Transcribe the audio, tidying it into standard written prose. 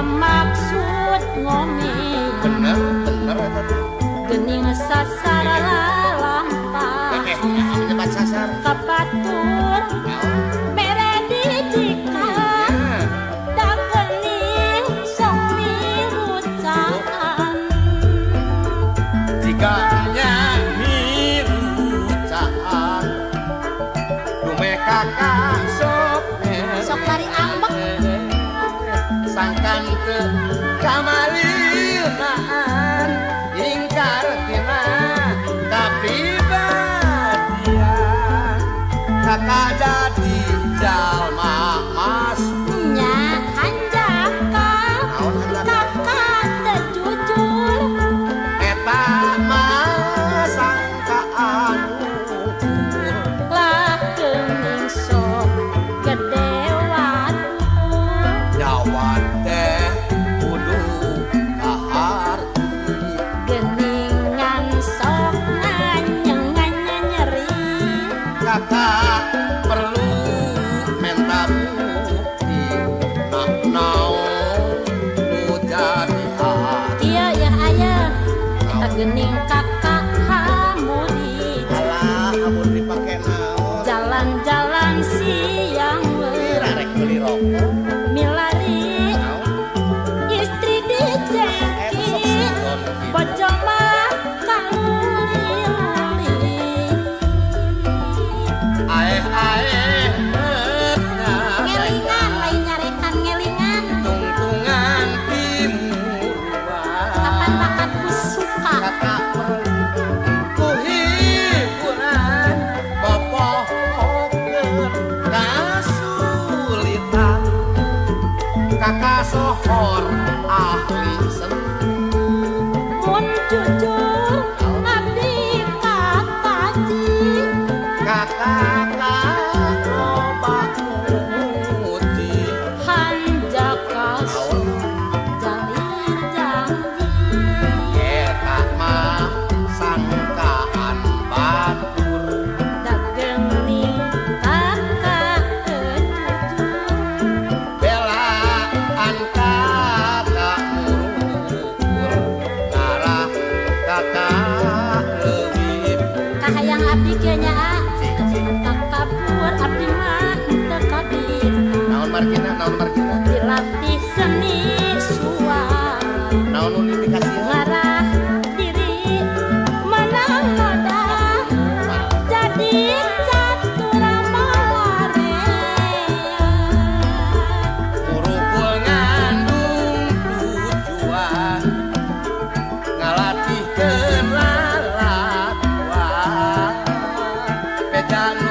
Maksud ngomel bener bener eta teh geuning sasar lalampah nyebat sasar ka batur mere didikan da geuning sok mirucaan jika nya mirucaan dumeh kakak sok sok lari ambek sangkan teu kamaliunaan ingkar tina kapribadian kakak jadi jalma mas nya hanjaka kakak teu jujur eta mah sangkaan lah geuning sok gede watu nyawa teh kudu kaharti geuningan sok nganyeng nyeri kakak perlu menta bukti nak naon nu jadi hati kieu ya aya eta geuning kakak hamudi alah amun dipake naon jalan-jalan siang kira rek beli rokok milari istri diceki bojo mah kaluli-luli aeh aeh ngelingan lain nyarekan ngelingan tungtungan timuruan kapan bakatku suka kakak perlu ku hiburan popohokeun kasulitan kakak sohor ahli seni mun jujur abdi kataji kakak loba muji hanjaka jalir janji eta mah sangkaan batur da geuning kakak teu jujur belaan kakak murukul ngarah kakak leuwih kahayang abdi kieu nya takabur abdi mah teu kabit naon margina naon margina dilatih seni suara naon nu dikasih ngarah diri menang noda jadi catur malarea murukul ngandung tujuan ngalatihkeun lalakuan beja nu